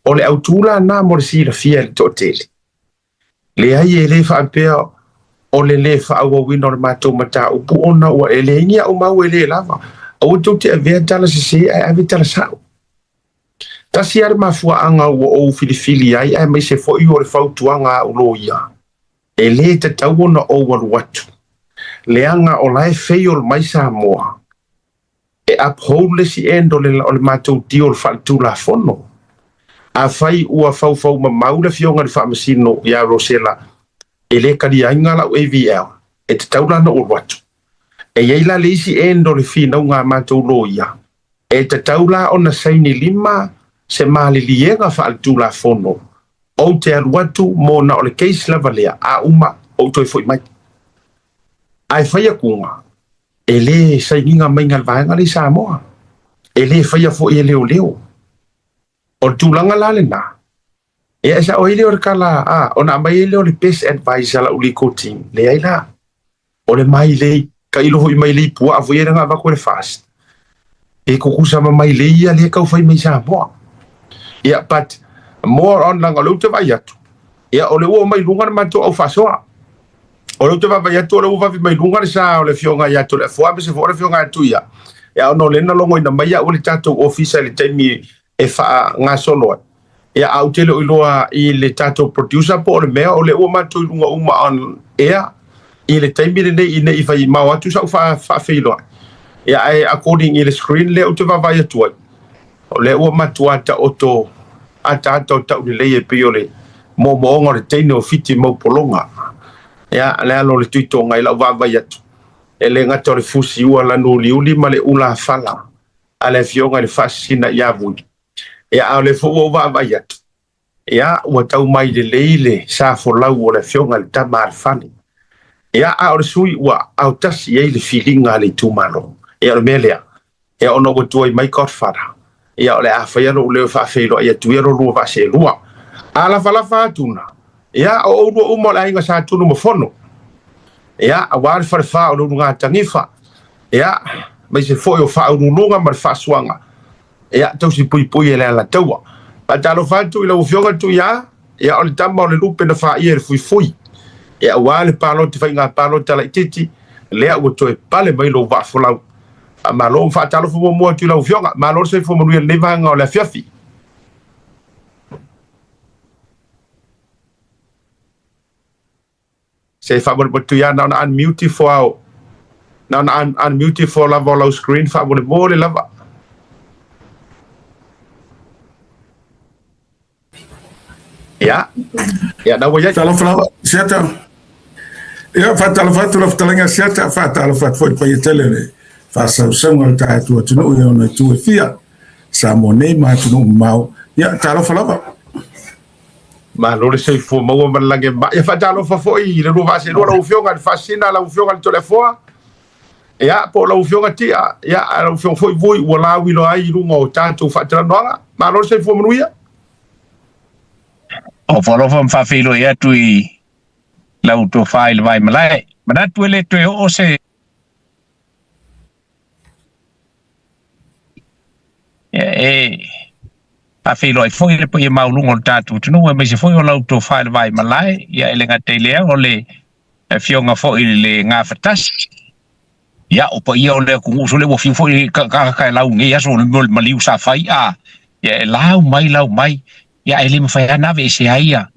O le autu la lena mo le silafia e le toatele. Leai, e le faapea o le lē faaauauina o le matou mataupu ona ua e leai ni au mau e lē lava. Aua tou te avea tala sesē ae ave tala sa'o. Tasi lava le mafuaaga ua ou filifili ai aemaise foi o le fautuaga a au loia, e lē tatau ona ou alu atu, leaga o la e fail mai Samoa e uphold le isi end o le, o le matou deal faaletulafono. Afai ua faufau mamau le afioga i le Faamasino ia Rosella e le taliaina lau AVL, e tatau la ona ou alu atu. E i ai la le isi end o le finauga a matou loia, e tatau la ona saini lima se maliliega faaletulafono ou te alu atu mo na o le case lava lea, a uma ou toe foi mai. Ae fai atuga, E le sainiga mai le vaega lea i Samoa. E le faia foi e leoleo. O le tulaga la lena, ia e sao ai lea o le tala, a, ona aumai ai lea o le best advice a lau legal team. Leai la, o le mailei, tailo foi mailei puaa foi ia na avatu e le FAST. E tutusa ma mailei ia lea e tau fai mai i Samoa. Ia, but more on leaga o lea ou te vaai atu, ia o lea ua omai i luga le matou au faasoa. O lea ou te vaavaai atu o lea ua vave mai luga le sa o le Afioga ia Toleafoa aemaise foi o le Afioga ia Tuia. Ia ona o lea na logoina mai au e le tatou ofisa i le taimi e faagasolo ai. Ia ae ou te le o iloa i le tatou producer po o le mea o lea ua matou i luga uma on air i le taimi lenei ina i fai mao atu sau faafeiloai. Ia ae according i le screen lea ou te vaavaai atu ai, O lea ua matua taoto ataata o taulelei e pei o le moomooga o le teine o Fiti mau pologa. Ia, le alo o le Tuitoga i lau vaavaai atu, e le gata o le fusi ua lanu uliuli ma le ula fala a le afioga i le Faasisina ia Vui. Ia, a o lea foi ua ou vaavaai atu, ia, ua tau mai lelei le sa folau o le afioga i le Tama a le Fale. Ia, a o le sui ua aotasi i ai le filiga a le itumalo. Ia, o le mea lea, Ia ona ua tuai mai Godfather, ia o le a faia lou leo e faafeiloai atu ia lo lua vaa seelua. A lafalafa atu na, ia o oulua uma o le aiga Sa Tunu ma Fono, ia aua le falefa o le Ulugatanifa, ia aemaise foi o Faauluuluga ma le Faasuaga, ia tausi puipui e le Alataua. Faatalofa atu i lau Afioga Tuia, ia o le tama o le lupe na faia e le fuifui, ia aua le palota faiga palota laitiiti, lea ua toe pale mai lou vaa folau. Faamalo ma faatalofa muamua atu i lau Afioga. Malo le soifua manuia i lenei vaega o le afiafi. Se faamolemole Tuia, na ona unmute ifo ao. Na ona unmute ifo lava o lau screen faamolemole lava. Ia. Ia, na ua iai. Talofa lava, Siata. Ia, faatalofa atu lau fetalaiga Siata, faatalofa atu foi i le paia tele o le faasausauga o le tatou atunuu i ona itu e fia, Samoa nei ma atunuu mamao. Ia, talofa lava. Malo le soifua maua ma le lagi e mama. Ia faatalofa foi i le lua vaa seelua lau Afioga i le Faasisina, lau Afioga i le Toleafoa. Ia, po o lau Afioga Tia, ia, a lau Afioga foi Vui ua lauiloa ai i luga o tatou faatalanoaga. Malo le soifua manuia. Ofo alofa ma faafeiloai atu i lau tofa i le Vaimalae. Manatu e le toe oo se e faafeiloai foi le paia maualuga o le tatou atunuu aemaise foi o lau tofa i le Vaimalae, ia e le gata i lea o le afioga foi i le Gafatasi, ia o paia o le atunuu sole ua fiu foi tagata e lau i lenei aso o le mea o le maliu sa fai a ia e lau mai lau mai ia ae le mafai lava ona aveesea ai ia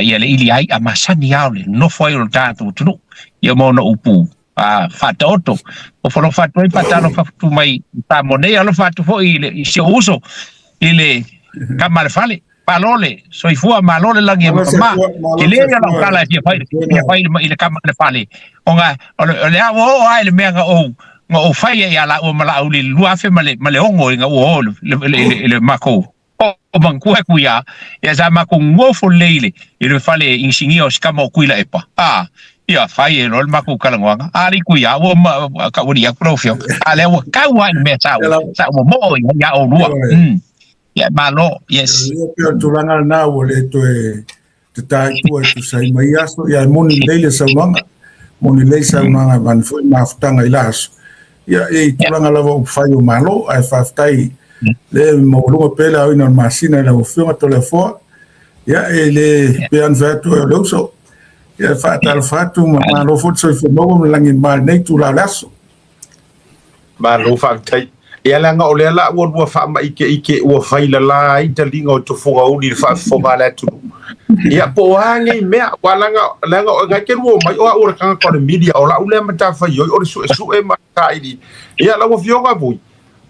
ia le ili ai a masani lava o le nofo ai o le tatou atunuu ia ma ona upu a faataoto. Ofo alofa atu ai faatalofa atu mai i Samoa nei, alofa atu foi i, le, i si ou uso i le tama a le fale. Malo le soifua, malo le lagi e mama. Tele ia lau tala e fia fai, fia fai i le tama a le fale. Ona o le, o le a ua oo lava i le mea na ou na ou fai ai ia laua ma Laauli i le 2006 ina ua o i le, le, le, le matou o manatua e kui a, ia sa matou nofo lelei i le, i le fale inisinia o si tama o Tuilaepa, a, ia fai e loa le matou talanoaga, a alii Tuia, ua ma, taualii atu lau afioga, a lea ua tau lava i le mea sa ou, sa ou momoo i ai ia oulua. Mm. Ia, malo, yes. Ia, pei o le tulaga lena ua le toe tata i tua e tusa ai ma ia aso. Ia, e moni lelei le saunoaga, moni lelei saunoaga e avane foi mafutaga i la aso. Ia, e i tulaga lava o upufai o Malo, ae faafetai. Le maualuga pea le aoina o le masina i lau Afioga Toleafoa. Ia, e le pei ona fai atu o le uso. Ia, e faatalofa atu ma malo foi le soifua maua ma le lagi e mama i lenei itula o le aso. Malo faafetai. Ia leaga o lea la ua lua faamaikeike ua failala ai taliga o Tufugauli i le faafofoga a le atunuu. Ia po o a nei mea, aua leaga, leaga o ngai ke lua mai o au o le tagata o le media, o lau lea matafaioi o le suesue ma saili. Ia lau Afioga Vui,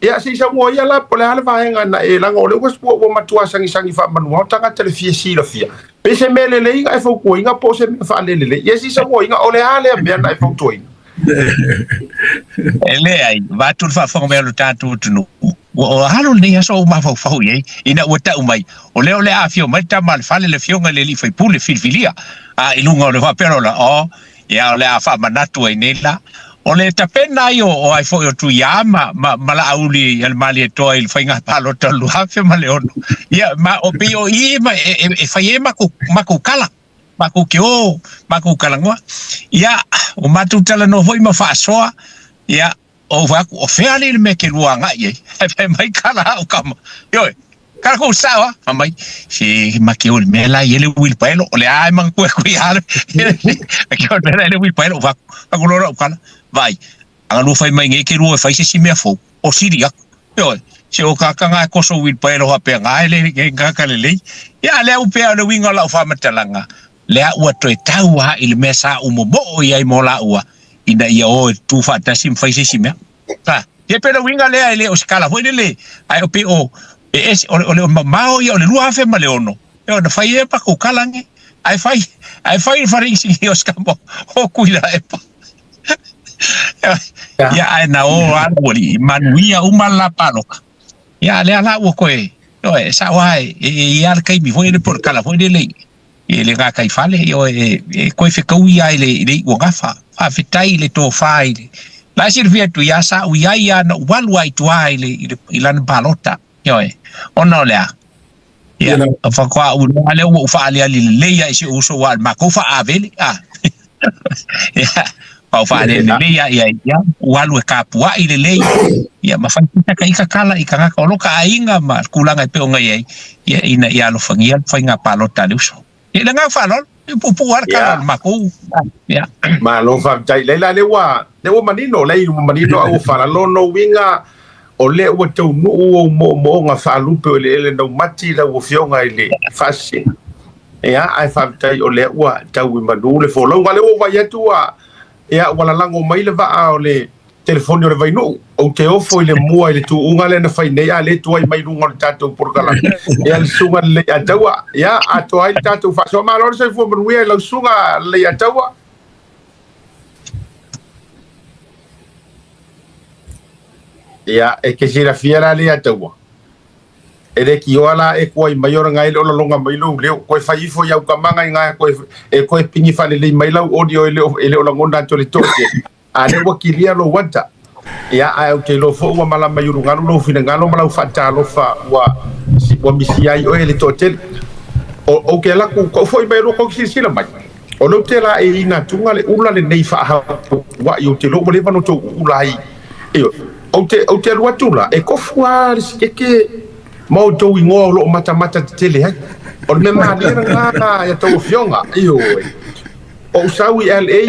ia se i saunoa ia la po o le a le vaega na e, leaga o lea ua, ua matua sagisagi faamanuao tagata i le fia silafia. Pe se mea lelei na e fautuaina po o se mea faalelelei. Ia se i saunoa o le a lea mea na e fautuaina? E leai, vaeatu le faafofoga mai o le tatou atunuu, ua alo lenei aso ou mafaufau i ai, ina ua tau mai, o lea o le a afio mai le tama a le fale, le afioga i le alii faipule filifilia, a i luga o le faapea lola, o, ia o le a faamanatu ai nei la. O le tapena ai o ai foi o Tuiā ma, ma, ma Laauli a le Malietoa i le faiga palota o le 2006. Ia, ma o pei o i ma, e, e, e fai ai makou, makou kala. Makou te o, makou talanoa. Ia, ua matou talanoa foi ma faasoa, ia, ou fai atu, o fea alii le mea e te lua agai i ai? Ae fai mai kala au kama, ioe, kala kou sao a? Fai mai, se ma te o i le mea la e i ai le uilipaelo, o le a e manatua atu ia le, ma te o i le mea la e i ai le uilipaelo, ou fai atu, fai atu loa lau kala, vaai, A na lua fai mai nei ke lua e fai se isi mea fou, o sili aku. Ioe, se o kāka ngā e koso uilipaelo faapea ngā e le e kāka lelei. Ia, a lea u pea o le uiga o lau faamatalaga, lea ua toe tau lava i le mea sa ou momoo i ai mo lāua, ina ia o e tu faatasi ma fai se isi mea. A, ia pei o le uiga lea e le o se kala foi lele, ae o pei o, e ese, o le, o le mamao ia o le 2006, Ioe, na fai e makou kala nei, ae fai, ae fai le fale isi o se kama o Kuilaepa. Ia ae na o a ua li manuia uma le la paloka. Ia lea la ua koe, ioe, e sao lava e e i ai le taimi foi lele po o le kala foi lele i le gataifale, ioe, e e toe fetaui lava i le i le iuagafa. Faafetai i le tofa i le la e silafia atu ia sa ou i ai lava na ou alu lava i tua i le i lana palota. Ioe, ona o le a? Ia, faatoa ou iloa lea ua ou faaaliali lelei lava i si ou uso aua o le matou faaavele. A. Ia, ou faaaliali lelei lava i ai, ia, ua alu e tapuai lelei, ia ma fai ta ita tala i tagata o lota aiga ma tulaga e pei ona i ai, ia, ina ia alofagia le faiga palota a le uso. Ia, i le agaga faaaloalo, e puupuu lava le tala o le matou. Ia. Malo faafetai. Leai la, lea ua, lea ua manino, leai ua manino au fala. Lona uiga, o lea ua taunuu ou moomooga faalupe o eleele naumati lau Afioga i le Faasisina. Ia, ae faafetai o lea ua tau i manu le folauga. Lea ua ou vaai atu ua, ia, ua lalago mai le vaa o le telefoni o le Vainuu. Ou te ofo i le mua i le tuuga lea na fai nei, a le tuai mai luga o le tatou polokalame. Ia, le susuga Leiataua, ia, atoa ai le tatou faasoa. Malo le soifua manuia i lau susuga Leiataua. Ia, e te silafia la Leiataua, e le tioa la e kuai mai ona ngai le o laloga mai lou leo. Koe fai ifo i au tamaga i ngā koe, e koe pigi faalelei mai lau audio e le o, e le o lagona atu e le toatele. A lea ua kilia lou ata. Ia, ae ou te iloa foi ua malama i ulugalu lou finagalo ma lau faatalofa ua, ua misia ai oe e le toatele. O, ou te alu atu, kou foi mai lua kou silasila mai. O lea ou te laeiina atuga le ula lenei faa-Hawaii, ou te iloa ua leva ona outou uula ai. Ioe. Ou te, ou te alu atu la, e tofu lava le sikeke ma outou igoa o lo o matamata tetele ai. O le mea malie lena ia tou afioga. Ioe. Ou sau i LA,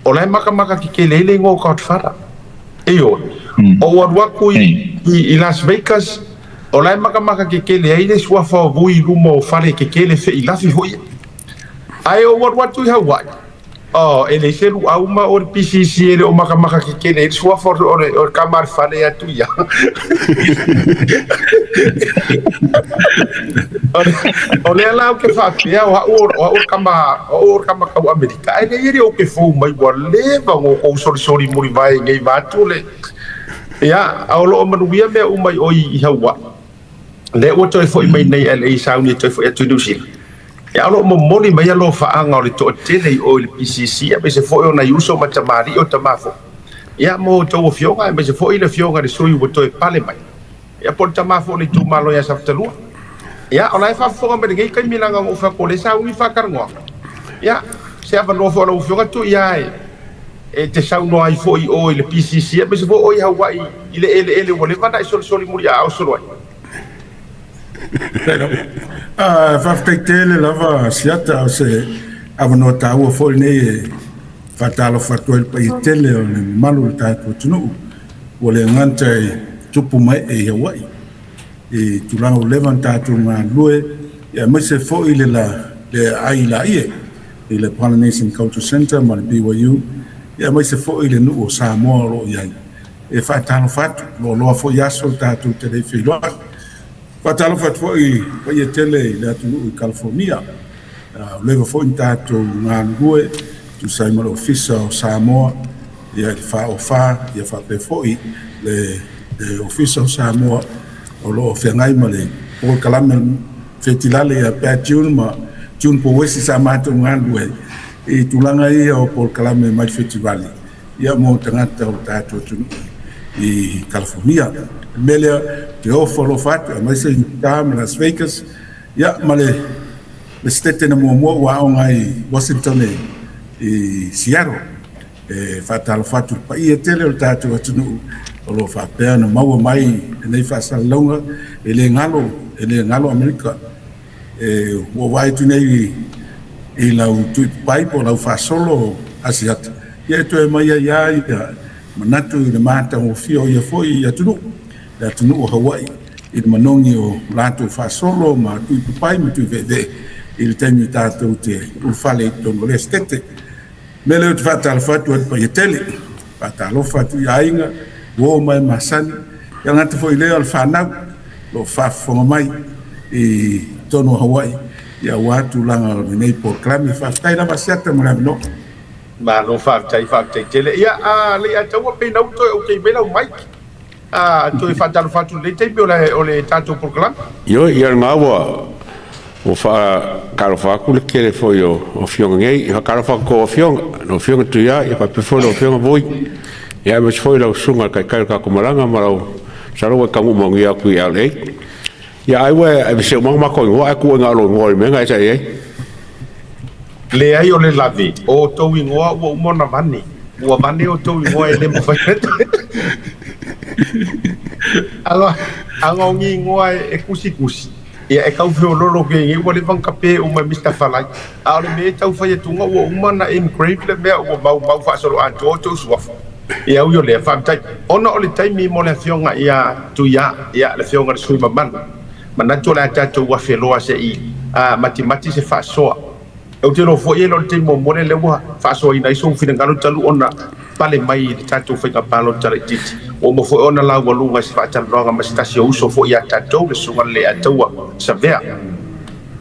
o la e matamata tetele ai le igoa o Godfather. Ioe. Ou alu atu i, i, i Las Vegas, o la e matamata tetele ai le suafa o Vui i luma o fale tetele feilafi foi ia. Ae ou alu atu i Hawaii, oh, e leai se luau ma o le PCC e le o makamaka kekele ai le suafa o le, o le kama a le fale atu ia. O lea la ou te faapea, o au o au o le kama, o au o le kama tau Amerika, ae leai e le o ke fou mai ua leva ona outou solisoli mulivae i nei vaeatu le, ia, a o lo o manuia mea uma i o i Hawaii. Lea ua toe foi mai nei LA sauni e toe foi atu i Niu Sila. Ia, o lo o momoli mai alofaaga o le toatele i o i le PCC aemaise foi o nai uso ma tamalii o tama foi. Ia, mo outou afioga aemaise foi le afioga i le sui ua toe pale mai. Ia, po o le tama foi o le itumalo ia Safatalua. Ia, o la e faafofoga mai lenei taimi leaga na ou fai atu o lea e sauni le faatalanoaga. Ia, se avanoa foi o lau afioga Tuia e. E te saunoa ai foi i o i le PCC aemaise foi o i Hawaii i le eleele ua leva ona e solisoli muliaao solo ai. Faafetai tele lava Asiata, o se avanoa taua foi lenei e faatalofa atu ai i le paia tele o le mamalu o le tatou atunuu ua le gata e tupu mai e i Hawaii i tulaga ua leva ona tatou galulue, aemaise foi le aai laie i le Polynesian Cultural Centre ma le BYU, aemaise foi le nuu o Samoa o lo o i ai. E faatalofa atu, loaloa foi aso tatou te le feiloai. Faatalofa atu foi i paia tele i le atunuu i California. Ua leva foi ona tatou galulue tusa ai ma le Ofisa o Samoa i le FAO4, faapea foi le Ofisa o Samoa o lo o feagai ma le polokalame fetilale ia Pat June ma June Pouesi sa matou galulue i tulaga ia o polokalame mai le fetivali mo tagata o le tatou atunuu i California. O le mea lea, ou te ofo alofa atu, aemaise Utah ma Las Vegas, ma le Setete na muamua ua aoga ai i Washington i Seattle. E faatalofa atu i le paia tele o le tatou atunuu o lo o faapea ona maua mai lenei faasalalauga. E le galo, e le galo Amerika. E ua ou vaai atu nei i lau tuipapai po o lau faasolo Asiata, e toe aumai ai lava manatu i le matagofie o ia foi atunuu, le atunuu o Hawaii i le manogi o latou faasolo ma tuipapai ma tuiveevee i le taimi tatou te ulufale i totonu o lea Setete. Mea lea ou te faatalofa atu ai i le paia tele, faatalofa atu i aiga, uo ma e masani, e gata foi i lea o le fanau o lo o faafofoga mai i totonu o Hawaii aua tulaga o lenei polokalame. Faafetai lava Asiata mo le avanoa. Malo faafetai, faafetai tele. Ia, a Leiataua pe ina ua toe okay mai lau mic, a toe faatalofa atu i lenei taimi o le tatou polokalame. Ioe, ia lena ua faatalofa atu le tele foi o afioga nei. E faatalofa atu i tou afioga, lau Afioga Tuia, ia faapea foi lau Afioga Vui, ia aemaise foi lau susuga i le taitai o le tatou malaga ma lau masalo ua e taunuu manuia atu i LA. Ia ai ua e se uma matou igoa ae tuu ai na o lou igoa i le mea na e sa i ai. Leai o le lave, o outou igoa ua uma ona vane. Ua vane outou igoa e le mafai ona Aga o ni igoa e kusikusi, ia e tau feololo ke nei ua leva ona tape uma e Mister Falai. A o le mea e tau fai atuga ua uma ona engrave le mea ua maumau faasoloatoa outou suafa. Ia ui o lea, faafetai. Ona o le taimi mo le afioga ia Tuia, ia le afioga i le sui usufono mamalu, manatu o le a tatou afe loa se i matimati se faasoa. Ou te iloa foi e le o le taimi muamua lea ua faasoaina ai sou finagalo talu ona pale mai i le tatou faiga palota laitiiti. Ua uma foi ona laualuga i se faatalanoaga ma se tasi o uso foi ia tatou, le Susuga Leiataua Savea.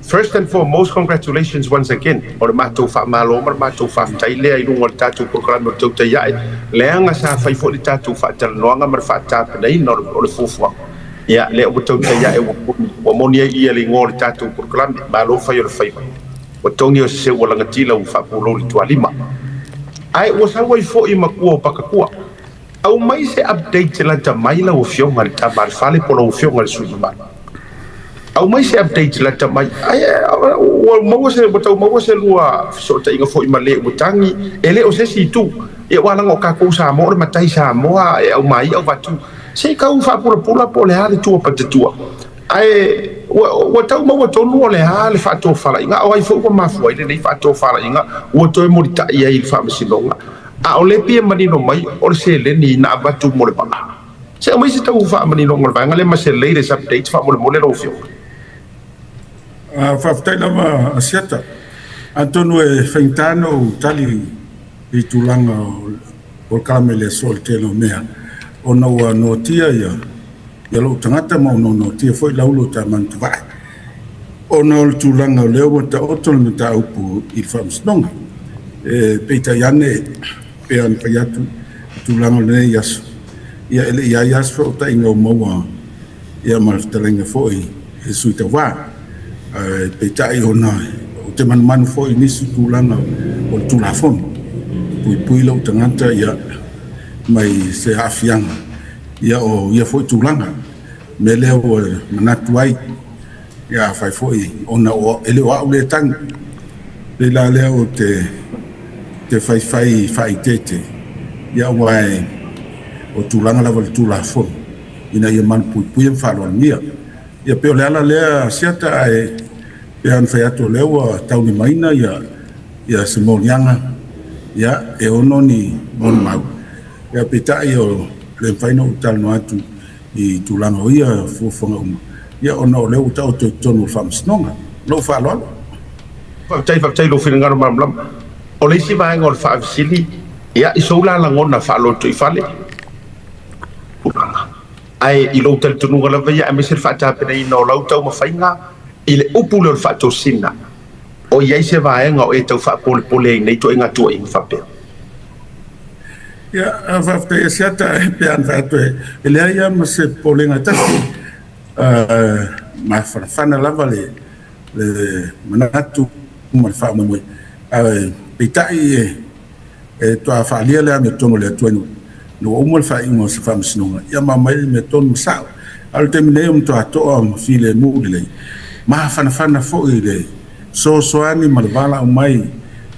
First and foremost, congratulations once again. O le matou faamalo ma le matou faafetai lea i luga o le tatou polokalame o le Tautai Ae, leaga sa fai foi le tatou faatalanoaga ma le faatapenaina o le fuafuaga. Ia, lea ua tautai ae ua moni, ua moni ai ia le igoa o le tatou polokalame. Malo fai o le faiva. Ua togi o se seu ua lagatila ua faapulou i le tualima. Ae ua sau ai foi matua o Pakatua. Aumai se update lata mai lau Afioga i le Tama a le Fale po o lau Afioga i le sui usufono mamalu. Aumai se update lata mai. Ae ua maua se, ua tau maua se lua fesootaiga foi ma le ua tagi, e le o se isi itu. Ia aua leaga o tatou Samoa o le matai Samoa e aumai auvatu. Se i tau faapulapula po o le a le tua patatua. Ae ua tau maua tonu o le a le faatofalaiga, o ai foi ua mafua ai lenei faatofalaiga ua toe mulitai ai i le faamasinoga. A o lea e pei e manino mai o le seleni na avatu mo le vaa. Se aumai se tau faamaninoga o le vaega lea ma se latest update faamolemole lau Afioga. Faafetai lava Asiata. Atonu e faigata ona ou tali i tulaga o polokalame i le aso i le tele o mea, ona ua noatia ia lou tagata ma ua noatia foi Laulo Tamanutavae, ona o le tulaga o lea ua taoto le mataupu i le faamasinoga. E peitai ane, pei ona fai atu, i tulaga o lenei aso, ia e le i i ai lava se fesootaiga o maua ma le fetalaiga foi i le sui tauva. Ae peitai ona ou te manumanu foi i nisi tulaga o le Tulafono, puipui lou tagata mai se aafiaga o ia foi tulaga. O le mea lea ua manatu ai, afai foi ona e le o au lea e tagi, pei la lea ou te faifai faaeteete. Ia aua e o tulaga lava o le Tulafono ina ia malupuipuia ma faaaloalogia. Ia pei o le ala lea Asiata, ae pei ona fai atu o lea ua taulimaina ia ia se moliaga ia e ono ni molimau. Ia peitai o le mafai ona ou talanoa atu i tulaga o ia fuafuaga uma, ia ona o lea ua taoto i totonu o le Faamasinoga. Lou faaaloalo. Faafetai, faafetai i lou finagalo malamalama. O le isi vaega o le faafesili, ia, i sou la lagona faalotoifale, ae i lou talitonuga lava ia aemaise le faatapenaina o lau taumafaiga i le upu lea o le faatosina, o i ai se vaega o e tau faapolepole ai i nei ituaiga tuuaiga faapea? Ia, faafetai Asiata, pe ana fai atu e leai lava ma se popolega e tasi. Mafanafana lava le manatu ma le faamoemoe, ae peitai e toa faaalia le amiotonu a le Atua ina ua uma le faaiuga o se faamasinoga, ia ma aumai le mea tonu ma sao. A o le taimi nei o matua toa ma filemu lelei, mafanafana foi i le fesoasoani ma le valaau mai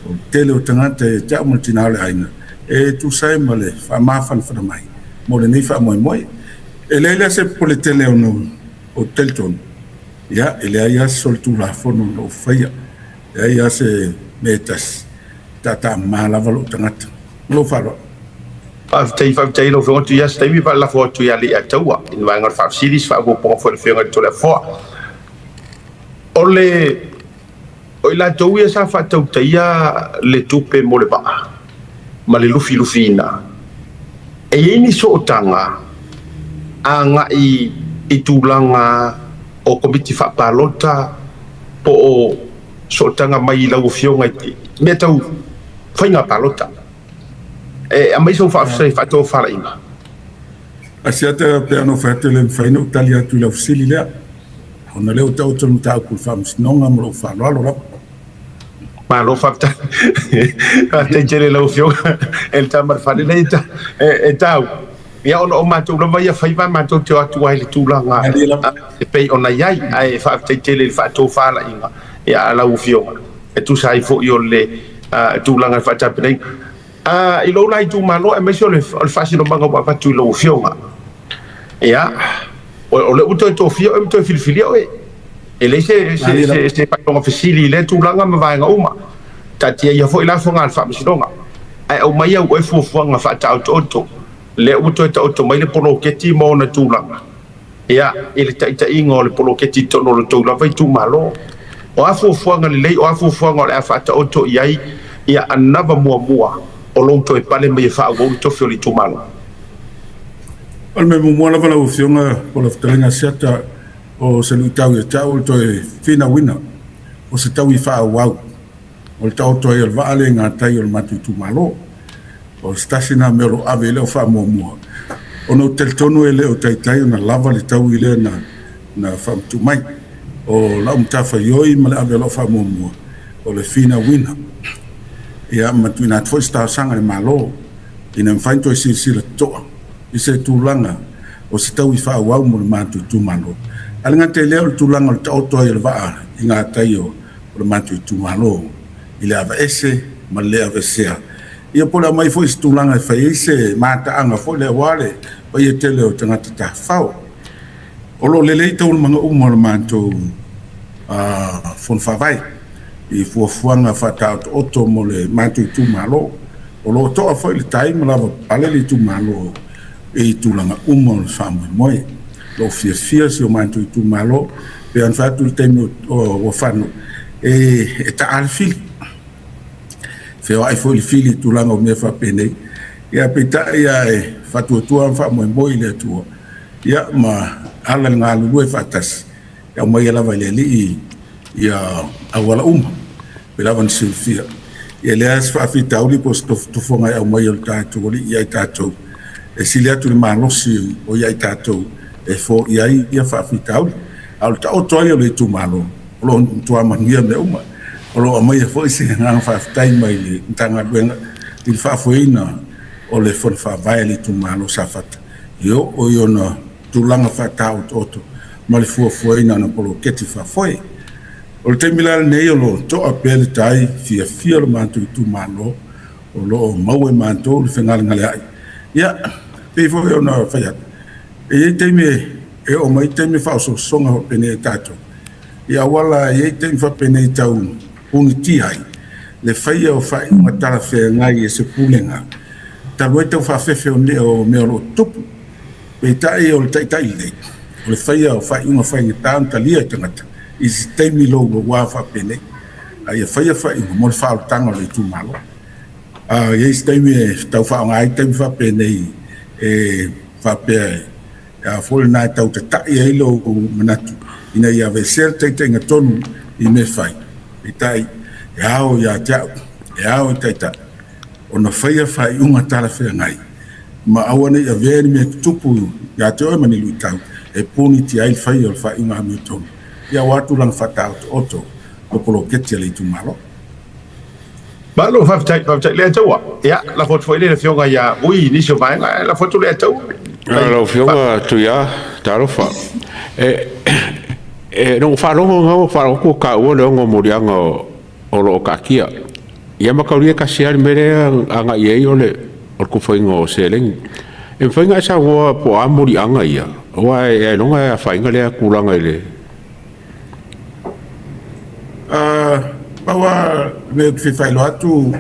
o le tele o tagata ia te au ma le tina o le aiga e tusa ai ma le faamafanafana mai mo lenei faamoemoe. E leai la se popole tele ona ou te talitonu, ia, e leai lava se solitulafono na ou faia, e leai lava se mea e tasi, e taatamama lava lou tagata. Ma lou faaaloalo. Faafetai, faafetai i lau Afioga Tuiasa. Se taimi faalafo atu ia Leiataua i le vaega o le faafesili, se faaopoopoga foi a le Afioga i le Toleafoa. O le o i latou ia sa faatautaia le tupe mo le vaa ma le lufilufiina, e i ai ni sootaga agai i tulaga o komiti faapalota po o sootaga mai i lau Afioga i mea tau faiga palota? E aumai sou faatofalaiga. Asiata pe ana ou fai atu e le mafai ona ou tali atu i lau fesili lea, ona lea ua taoto le mataupu i le Faamasinoga ma lou faaaloalo lava. Malo faafetai. Faafetai tele i lau Afioga e le tama i le fale. Leai e tau, ia ona o matou lava ia faiva matou te o atu ai i le tulaga e pei ona i ai, ae faafetai tele i le faatofalaiga a lau Afioga e tusa ai foi o le tulaga i le faatapenaina. I lou la itumalo aemaise o le faasinomaga ua avatu i lau Afioga, ia, o lea ua toe tofia oe ma toe filifilia oe. E leai se faailoga fesili i lea tulaga ma vaega uma. Taatia ia foi lafoga a le Faamasinoga, ae aumai au oe fuafuaga faataotooto. Lea ua toe taoto mai le poloketi ma ona tulaga. Ia, i le taitaiga o le poloketi i totonu o lo outou lava itumalo. O a fuafuaga lelei, o a fuafuaga o le a faataoto i ai ia anava muamua o lou toe pale mai e faaauau le tofi o le itumalo? O le mea muamua lava lau Afioga po o lau Fetalaiga Asiata, o se luitau ia te au o le toe finauina o se taui faaauau o le taoto ai o le vaa lea i gatai o le matou itumalo. O se tasi lena mea o lo o ave i lau faamuamua, ona ou te talitonu e le o taitai ona lava le taui lea na faamatuu mai. O lau matafaioi ma le ave o lau faamuamua, o le finauina ia ma tuuina atu foi se talosaga i le Malo ina mafai ona toe silasila totoa i se tulaga o se taui faaauau mo le matou itumalo. Ae le gata i lea o le tulaga o le taoto ai o le vaa i gatai o le matou itumalo i le aveese ma le le aveesea. Ia po o le aumai foi se tulaga e fai ai se mataaga foi lea aua le paia tele o tagata tafafao. O lo o lelei taualumaga uma o le matou Fono Faavae i fuafuaga faataotooto mo le matou itumalo. O lo o toa foi le tai ma lavapapale le itumalo i tulaga uma o le faamoemoe. O lo o fiafia si o matou itumalo, pei ona fai atu i le taimi ua fano, e taa le fili, feoai foi le fili i tulaga o mea faapenei, ia peitai lava e faatuatua ma faamoemoe i le Atua, ia ma ala i le galulue faatasi, e aumaia lava e le Alii ia auala uma, pei lava ona silafia. Ia e leai se faafitauli po o se tofotofoga e aumaia e le tatou Alii ia i tatou, e sili atu le malosi o ia i tatou e foia ai ia faafitauli. A o le taoto ai o le itumalo, o lo o matua manuia mea uma. O lo o aumaia foi se agaga faafetai mai le Matagaluega i le faafoeina o le Fono Faavae a le itumalo o Safata e oo i ona tulaga faataotooto ma le fuafuaina o ana poloketi faafoe. O le taimi la lenei o lo o toa pea le tai fiafia o le matou itumalo. O lo o maua e matou le fegalegaleai. Ia, pei foi ona fai atu, e i ai taimi e oo mai taimi faaosoosoga faapenei a tatou, i auala e i ai taimi faapenei tau punitia ai le faia o faaiuga talafeagai e se pulega talu ai tau faafefe o mea o lo o tutupu. Peitai o le taitai lelei, o le faia o faaiuga faigata ona talia e tagata i se taimi louloua faapenei, a ia faia faaiuga mo le faaolataga o le itumalo. E i ai se taimi e tau faaaoga ai taimi faapenei e faapea e a foi lena e tau tata'i ai lou manatu ina ia aveesea le taitaiga tonu i mea fai. Peitai, e ao ia te au, e ao i taitai ona faia faaiuga talafeagai ma aua ne i avea ni mea tutupu ia te oe ma ni luitau e punitia ai le faia o le faaiuga amiotonu aua tulaga faataotooto o poloketi a le itumalo. Malo, faafetai, faafetai le Ataua. Ia, lafo atu foi le afioga ia Vui i nisi o vaega, lafo atu le Ataua. Lau Afioga Tuia, talofa. E no faalogo ngau faalogo ka ua le ongo moliaga o lo o kaatia. Ia makaulia kasi ali mele anga i ai o le kufainga o seleni. E mawhainga e sa ua po a moliaga ia. Oa e longa e a whainga lea kulanga i le. Paua me te whailoa atu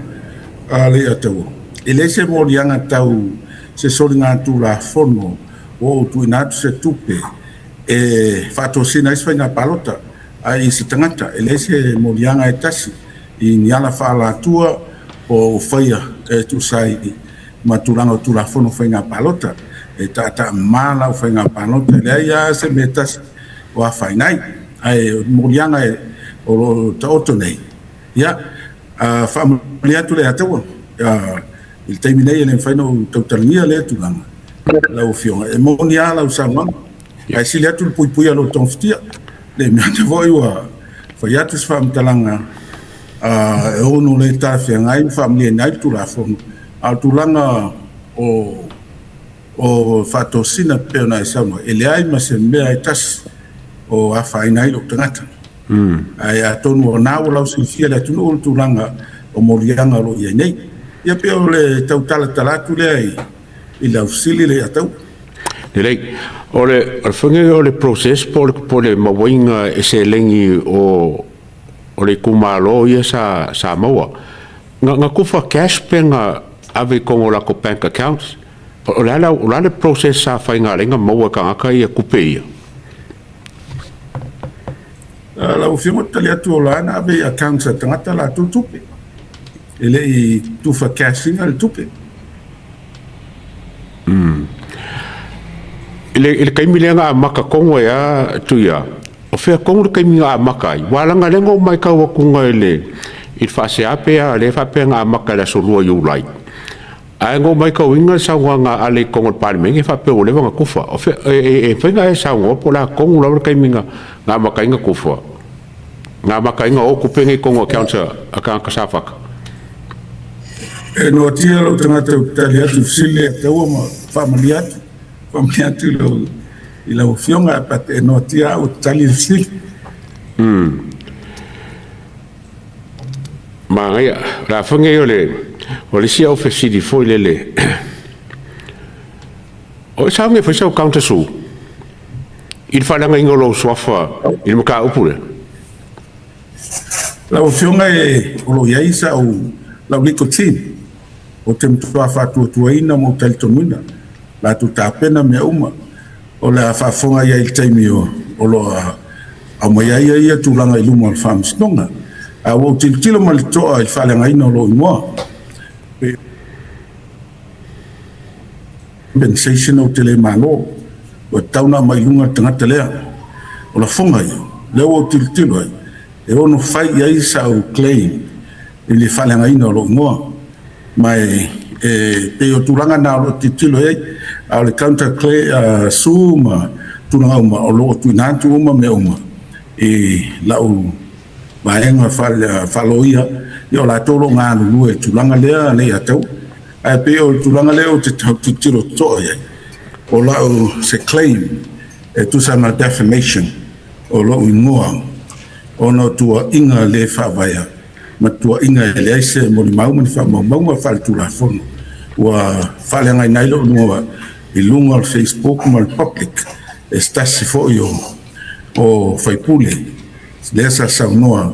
le Ataua. E le se moliaga tau se soliga tulafono o ou tuuina atu se tupe e faatosina ai se faiga palota ai i se tagata. E leai se moliaga e tasi i ni ala faalatua o faia e tusa ai ma tulaga o tulafono faiga palota. E taataa lau faiga palota, e leai lava se mea tasi o afaina ai. Ae moliaga o lo o taoto nei, ia, faamalie atu le Ataua, i le taimi nei e le mafai ona ou tautalagia lea tulaga lau Afioga. E moni lava lau saunoaga, ae sili atu le puipuia o lo togafitia. Le mea foi ua fai atu se faamatalaga e ono le talafeagai ma faamalieina ai le Tulafono, a o tulaga o faatosina pei ona e saunoa, e leai ma se mea e tasi o afaina ai lou tagata. Ae atonu o na ua lausilafia le atunuu le tulaga o moliaga o lo o i ai nei. Ia pei o le tau talatala atu lea i lau fesili le Ataua. Lelei, o le whangai o le process po le mauainga e seleni o le itumalo ia sa maua. Nga kufa cash pe nga ave i kongo lako bank accounts. O le ala o le process sa whainga lenga maua kangaka ia kupe ia. Lau Afioga, tali atu o la na ave i accounts a tagata latou tupe. E le i tufa cash ina le tupe. I le kaimi lea nga amaka kongo e a tuia. O fea kongo le kaimi nga amaka ai. Walanga lenga o mai kau akunga i le whaasea pea le whapea nga amaka le aso lua Iulai. Ae ngo mai kau inga sa nga ale kongo le parliament e whapea o lewa nga kufa. O fea e whainga e sa ngo po la kongo la kaimi nga amaka inga kufa. Nga amaka inga o kupenga i kongo accounts a ka kasafaka. E no tia lau tagata o tali atu fesili e taua ma faamalie atu i lau Afioga e no tia au tali le fesili. Ma ngai la whangai o le sia o fesili foi lele. O e saunge foi sau counter su. I le whalanga ingo lo suafa i le maka upu le. Lau Afioga e o lo iai sa au lau legal team o te matua faatuatuaina ma ou talitonuina latou tapena mea uma o le a faafofoga ai i le taimi o lo o aumai ai ia tulaga i luma o le faamasinoga. A ua ou tilotilo ma le totoa i le faaleagaina o lou igoa compensation ou te le malo ua tatau ona aumai i luga le tagata lea. O lafoga ia lea ua ou tilotilo ai e ono fai i ai sau claim i le faaleagaina o lou igoa. Ma e pei o tulaga na o lo o tilotilo ai, a o le counter claim su ma tulaga uma o lo o tuuina atu uma mea uma i lau vaega faaloia, ia o latou o lo o galulue i tulaga lea le Ataua. Ae pei o le tulaga lea ou te tau tilotilo totoa i ai, o lau se claim e tusa ma defamation o lou igoa ona o tuuaiga le faavaea. ma tuuaiga e leai se molimau ma ni faamaumauga faaletulafono ua faaleagaina ai lou igoa i luga o le Facebook ma le public e se tasi foi o faipule lea sa saunoa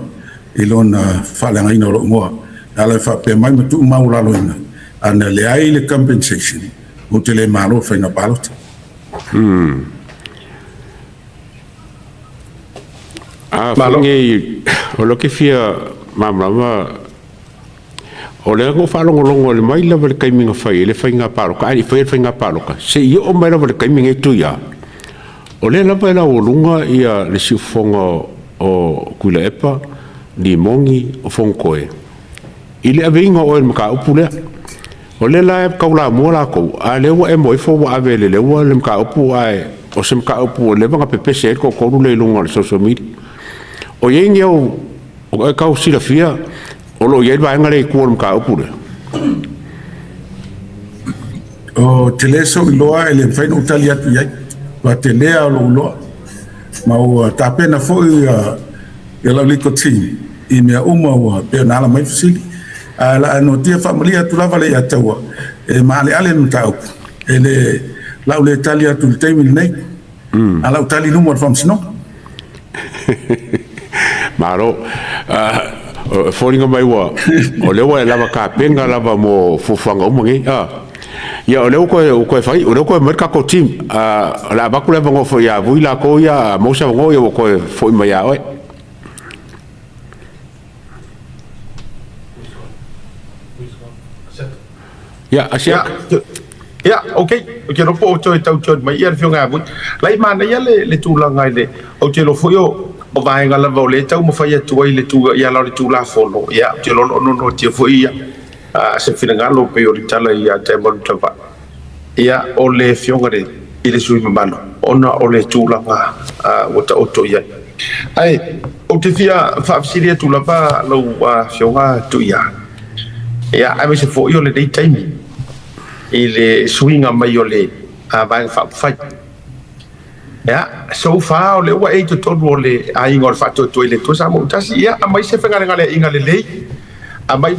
i lona faaleagaina o lou igoa e ala i faapea mai ma tuumaualaloina ana leai le compensation ou te le malo i le faiga palota. A foi nei o lea ou te fia malamalama, o lea na ou faalogologo i le mai lava i le taimi na fai ai le faiga palota, ae le i faia le faiga palota, seia oo mai lava i le taimi lenei Tuia, o lea lava e laualuga le siufofoga o Tuilaepa, Limoni, o Fonotoe, i le aveina o oe i le mataupu lea. O lea la e taulamua latou, a o lea ua e maua ifo ua ave e le Leua le mataupu, ae o se mataupu ua leva ona pepese ai le toatolu lea i luga o le social media. O i ai ni au o e tau silafia o lo o i ai le vaega lea i tua o le mataupu lea? Ou te le sou iloa e le mafai ona ou tali atu i ai, ua tele lava lou iloa. Ma ua tapena foi ia lau legal team i mea uma ua pei ona ala mai fesili. Ae o le a noatia faamalie atu lava le Ataua e maaleale le mataupu, e le lau le tali atu i le taimi lenei, a lau tali i luma o le Faamasinoga. Malo. E foliga mai ua o lea ua e lava tapena lava mo fuafuaga uma nei. Ia o lea ua toe fai, o lea ua toe aumai le tatou team. O le a avatu le avanoa foi ia Vui latou ia, a maua se avanoa ua toe foi mai ia oe. Ia, Asiata. Ia, ok. Ou te iloa po o toe tau join mai ia le Afioga ia Vui. Lai manaia le tulaga i le, ou te iloa foi o vaega lava o lea e taumafai atu ai le i ala o le Tulafono. Ia, ou te iloa o lo o nonoatia foi ia se finagalo pei o le tala ia Taimalutavai. Ia, o le Afioga i le sui usufono mamalu, ona o le tulaga ua taoto i ai. Ae ou te fia faafesili atu lava lau Afioga Tuia, ia, aemaise foi o lenei taimi i le suiga mai o le Vaega Faaupufai. Ia, so far o lea ua e i totonu o le aiga o le Faatuatua i le Atua Samoa ua tasi, ia, aumai se fegalegaleaiga lelei, aumai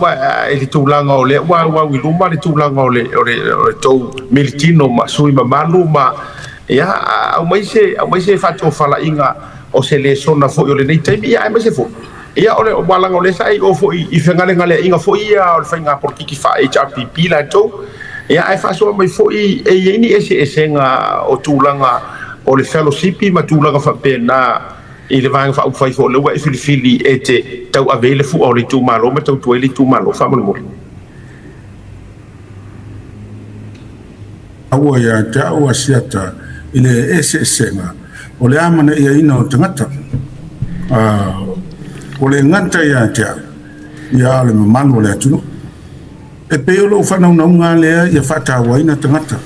i le tulaga o lea ua auau i luma le tulaga o le tou militino ma sui mamalu ma, ia, aumai se, aumai se faatofalaiga o se lesona foi o lenei taimi, ia, aemaise foi, ia, o le, aua leaga o lea sa e i o foi i fegalegaleaiga foi ia o le faiga polokiki faa-HRPP latou, ia, ae faasoa mai foi e i ai ni eseesega o tulaga o le fellowship ma tulaga faapena i le Vaega Faaupufai foi o lea ua e filifili e te tauave ai le fua o le itumalo ma tautua ai le itumalo. Faamolemole. Aua ia te au a Siata i le eseesega o le amanaiaina o tagata. O le gata ia te au, ia a o le mamalu o le atunuu. E pei o lou faanaunauga lea ia faatauaina tagata.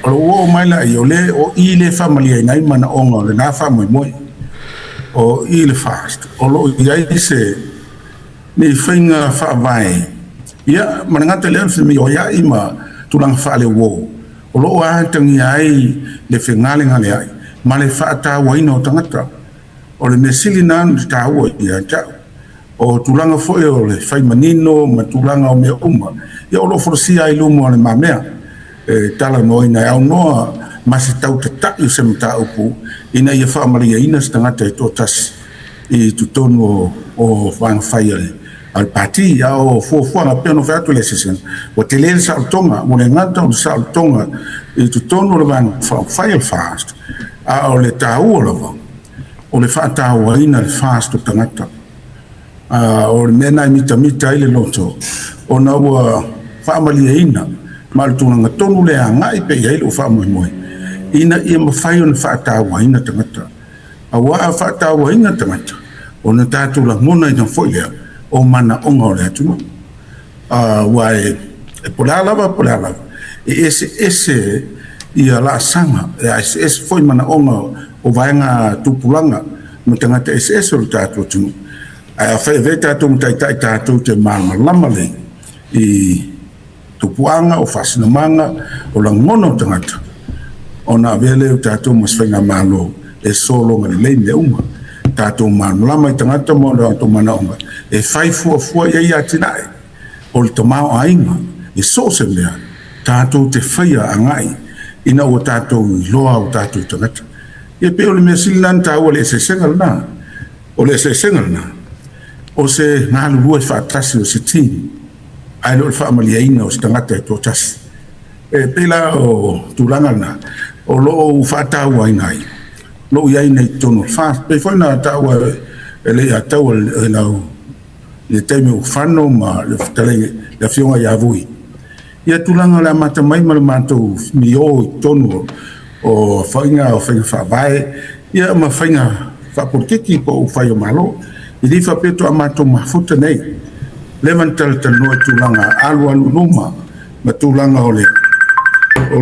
O lou oo mai laia, o le o i le faamalieina ai manaoga o lena faamoemoe. O i le FAST, o lo o i ai se ni faiga faavae, ia, ma le gata i lea o le femioiai ma tulaga faaleuo, o lo o atagia ai le fegalegaleai ma le faatauaina o tagata. O le mea sili lena ona taua ia te au. O tulaga foi o le fai manino ma tulaga o mea uma, ia o lo o folasia ai i luma o le mamea e talanoaina e aunoa ma se tautatai o se mataupu ina ia faamalieina se tagata e toatasi i totonu o vaega fai a le Pati. A o fuafuaga, pei ona fai atu le eseesega, ua tele le saolotoga, ua le gata o le saolotoga i totonu o le vaega faaupufai o le FAST, a o le taua lava, o le faatauaina le FAST o tagata. O le mea lena e mitamita ai le loto, ona ua faamalieina ma o le tulaga tonu lea e agai pea i ai lou faamoemoe, ina ia mafai ona faatauaina tagata. Aua a faatauaina tagata, ona tatou lagonaina foi lea o manaoga o le atunuu. Aua e po o le a lava po o le a lava, e eseese ia laasaga, e eseese foi manaoga o vaega tupulaga ma tagata eseese o le tatou atunuu. Ae afai e avea tatou ma taitai tatou te malamalama lelei i tupuaga, o faasinamaga, o lagona o tagata, ona avea lea o tatou ma se faigamalo e sologa lelei mea uma. Tatou malamalama i tagata ma o latou manaoga e fai fuafua i ai atinae o le tamaoaiga i so o se mea tatou te faia agai ina ua tatou iloa o tatou tagata. Ia pei o le mea sili lena ona taua i le eseesega lena. O le eseesega lena, o se galulue faatasi o se team, ae le o le faamalieina o se tagata e toatasi. E pei la o tulaga lena o lo o ou faatauaina ai lou i ai nei i totonu o le FAST. Pei foi ona taua e le Ataua i lau le taimi o Fano ma le fetalaiga le afioga ia Vui, ia tulaga o le amata mai ma le matou mio i totonu o faiga o faiga faavae ia ma faiga faapolitiki po o fai o Malo. E le faapea faatoa matou mafuta nei, leva na talatalanoa i tulaga alualu i luma ma tulaga o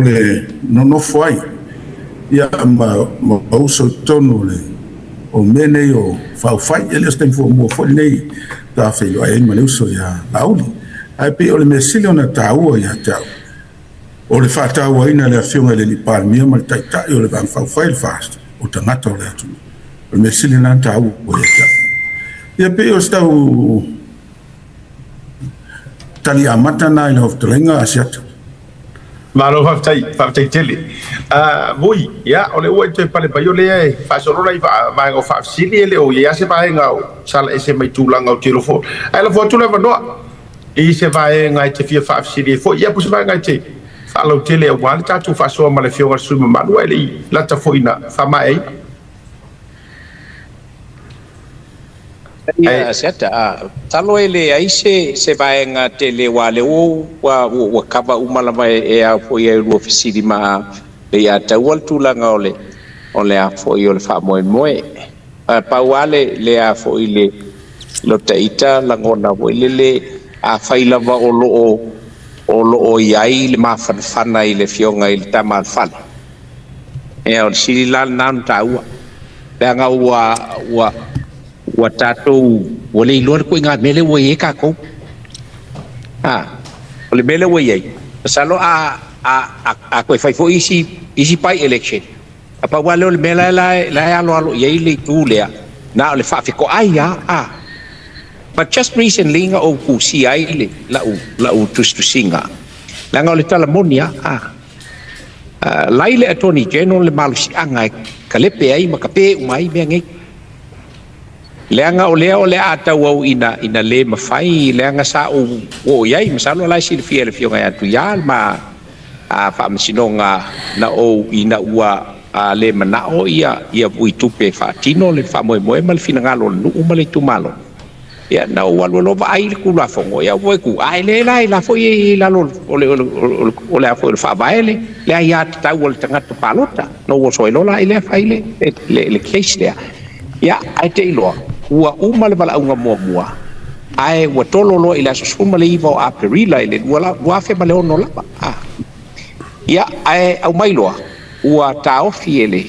le nonofo ai ia ma uso i totonu o le o mea nei o faaufai. E le o se taimi fuamua foi lenei faatoa feiloai ai ma le uso ia Laauli. Ae pei o le mea sili ona taua ia te au, o le faatauaina e le Afioga i le Alii Palemia ma le Taitai o le Vaega Faaupufai, le FAST, o tagata o le atunuu. O le mea sili lena ona taua ia te au. Ia pei o se tau tali amata lena i lau fetalaiga Asiata. Malo faafetai, faafetai tele. Vui, ia, o lea ua e toe pale mai o lea e faasolo nai vaega o faafesili, e le o i ai lava se vaega o sala ese mai tulaga o telofo. Ae lafo atu le avanoa i se vaega e te fia faafesili ai foi, ia po o se vaega e te faalautele aua le tatou faasoa ma le Afioga i le sui usufono mamalu, ae le i lata foi ina faamaeaina. Ia Asiata, masalo e leai se vaega tele aua o lea ua cover uma lava e ao foi e lua fesili ma le Ataua le tulaga o le o le a foi o le faamoemoe. Pau lava le a foi le lota ita lagona foi lele, afai lava o lo o i ai le mafanafana i le afioga i le Tama a le Fale. Ia, o le sili la lena ona taua, leaga ua tatou ua le iloa le ituaiga mea lea ua i ai tatou. O le mea lea ua i ai, masalo a toe fai foi isi by election, a pau lava lea o le mea la e aloalo i ai le itu lea, na o le faafetoai lava. But just recently na ou tusia ai le lau tusitusiga, leaga o le tala moni lava, lai le Attorney General le malosiaga e kalepe ai ma tape uma ai mea nei. Leaga o lea o le a tauau ina le mafai, leaga sa ou oo i ai, masalo la e silafia e le Afioga ia Tuia ma faamasinoga na ou ina ua le manao ia ui tupe e faatino le faamoemoe ma le finagalo o le nuu ma le itumalo. Ia, na ou alu loa vaai le Tulafono, ia ua tu, ae le la la foi i lalo o le a foi o le faavae le aiatatau o le tagata palota. Na ou oso ai loa la i lea fai le case lea. Ia, ae te i loa ua uma le valaauga muamua, ae ua tolo loa i le aso 19 o Aperila i le 2006 lava. Ia, ae aumai loa ua taofi e le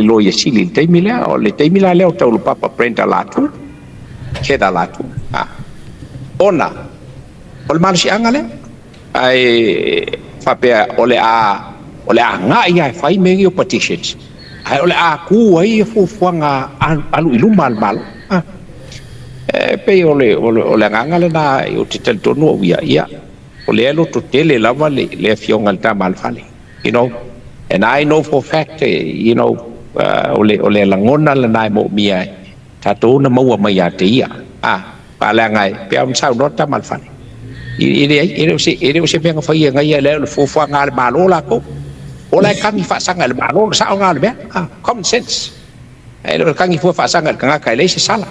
Loia Sili i le taimi lea. O le taimi la lea o Taulapapa Brenda Latu, Heather Latu. Ona o le malosiaga lea, ae faapea o le a agai lava e fai mea nei o petitions, ae o le a tu ai fuafuaga alu i luma a le Malo. E pei o le agaga lena ou te talitonu au ia, o lea e lototele lava le afioga i le Tama a le Fale. And I know for fact, o le lagona lena e moomia e tatou na maua mai ia te ia. Leaga e pei ona saunoa le Tama a le Fale. E le o se mea na fai e gaia le fuafuaga a le Malo latou. O la e kagi faasaga i le Malo, le sao lena o le mea. Common sense. E le o le kagi fua faasaga i le tagata e leai se sala.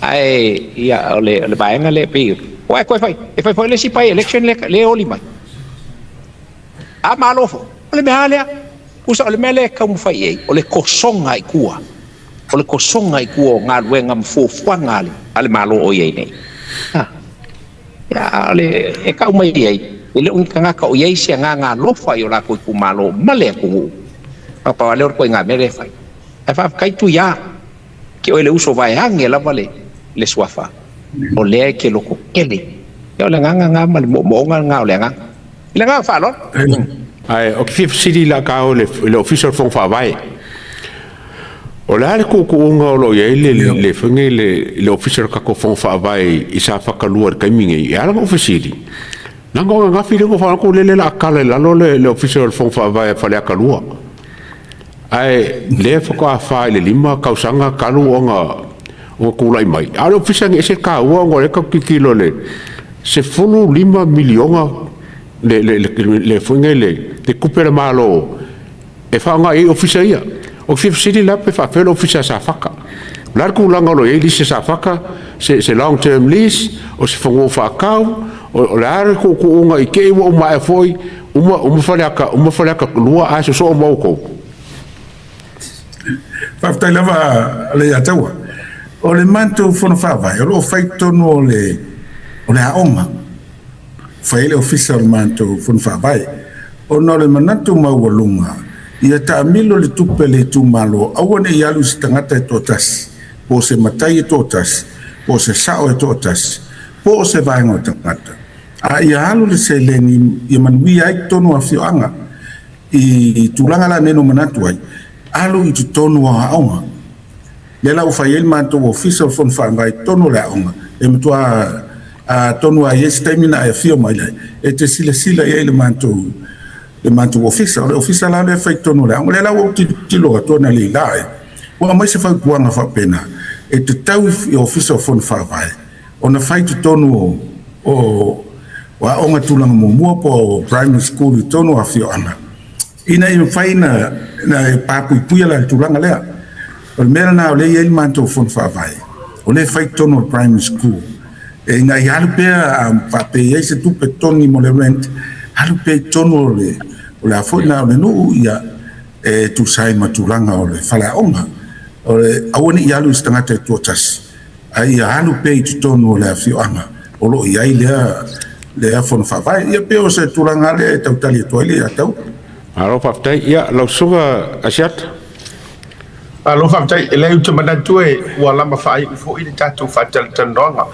Ae ia, o le vaega lea pei o e toe fai, e fai foi le isi by election le oli mai. A malo foi, o le mea lea. Usa o le mea lea e taumafai ai, o le tosoga i tua. O le tosoga i tua o galuega ma fuafuaga a le Malo o i ai nei. Ia, o le e tau mai ai, e le o ni tagata o i ai se agaga alofa i o latou itumalo ma le atunuu. Pau lea o le ituaiga mea lea e fai. Ae faafetai Tuia, ke oe le uso vaeage lava le suafa, o lea e te lototele. Ia, o le agaga lena ma le moomooga lena o le agaga. I le agaga faaaloalo. Ae o te fia fesili la ka o le Ofisa o le Fono Faavae. O le a le tuutuuga o lo o i ai le le foi nei le Ofisa o le tatou Fono Faavae i Safata 2 i le taimi nei? E ala ona ou fesili, leaga o ananafi lea na ou faalogo atu lele o le a tala i lalo le Ofisa o le Fono Faavae a Faleata 2. Ae lea faatoa 4 i le 5 tausaga talu ona tulai mai. A o le ofisa e ese le taua ona o lea tatou te tilotilo i le $15 miliona le foi nei le tupe a le Malo e faaaoga i ai ofisa ia. Ou te fia fesili la pe faapefea le ofisa a Safata. O le a le tulaga o lo o i ai lisi a Safata, se long term lease, o se fanua faatau, o le a le tuutuuga i te i ua uma ae foi, uma Faleata, uma Faleata 2 ae sosoo ma outou? Faafetai lava Leiataua. O le matou fono faavae o lo o fai i totonu o le o le aoga. Fai ai le ofisa o le matou fono faavae. Ona o le manatu maualuga ia taamilo le tupe a le itumalo aua ne i alu i se tagata e toatasi, po o se matai e toatasi, po o se sao e toatasi, po o se vaega o tagata, a ia alu le seleni ia manuia ai totonu o afioaga. I tulaga la nei na ou manatu ai, alu i totonu o aoga. Lea la ua fai ai le matou ofisa o le Fono Faavae i totonu o le aoga, e matua atonu lava e i ai se taimi na e afio mai ai, e te silasila i ai i le matou ofisa. O le ofisa la lea e fai i totonu o le aoga. O lea la ua ou tilotilo atu analeila e, ua aumai se fautuaga faapena, e tatau i ofisa o Fono Faavae ona fai i totonu o aoga tulaga muamua po o primary school i totonu o afioaga, ina ia mafai ona papuipuia la i le tulaga lea. O le mea lena o lea e i ai le matou fono faavae, o lea e fai i totonu o le primary school, ina ia alu pea a faapea e i ai se tupe totogi mo le rent, alu pea i totonu o le o le a foi lena o le nuu, ia e tusa ai ma tulaga o le faleaoga. O le aua ne i alu i se tagata e toatasi, a ia alu pea i totonu o le afioaga o lo o i ai lea fono faavae. Ia pei o se tulaga lea e tau tali atu ai le Iataua. Malo faafetai. Ia, lau Susuga Asiata. Malo faafetai. E leai ou te manatu e ua lama faaiu foi le tatou faatalatalanoaga.